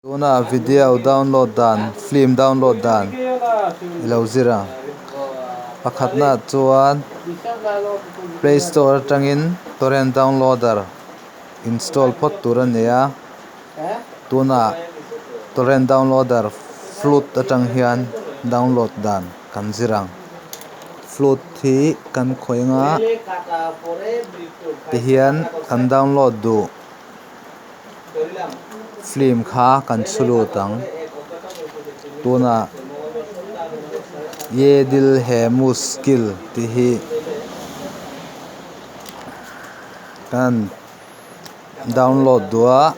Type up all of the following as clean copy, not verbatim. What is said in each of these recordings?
Tuna video download dan, film download dan i lo zir ang. Pakhatnaah chuan Play Store atangin torrent downloader install phawt tur a ni a. Tuna torrent downloader Flood atang hian download dan kan zir ang. Flood hi kan khawih anga tihian kan download duh. Film kha kan chhu lut ang. Tunah Ye Dil He Mushkil tih hi kan download duh a,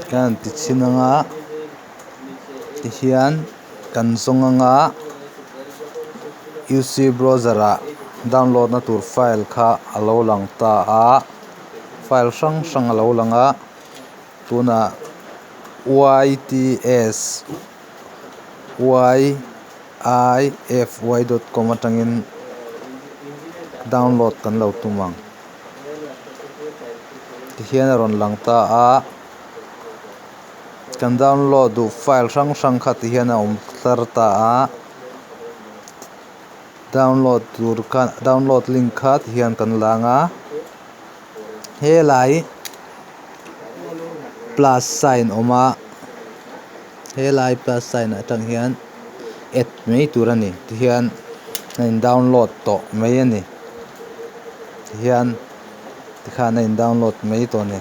kan ti chhin anga tihian kan zawng anga UC browser ah download na tur file kha a lo lang ta a. File hrang hrang a lo lang a tunah yts yify dot com atangin download kan lo tum ang tihian a rawn lang ta a kan download duh file hrang hrang kha tihian a awm tlar ta a. Download tur kha download link kha ti hian kan lang a helai plus sign awm a helai plus sign atang hian add mai tur a ni tihian a in download tawh mai a ni tihian tikhan a in download mai tawh a ni.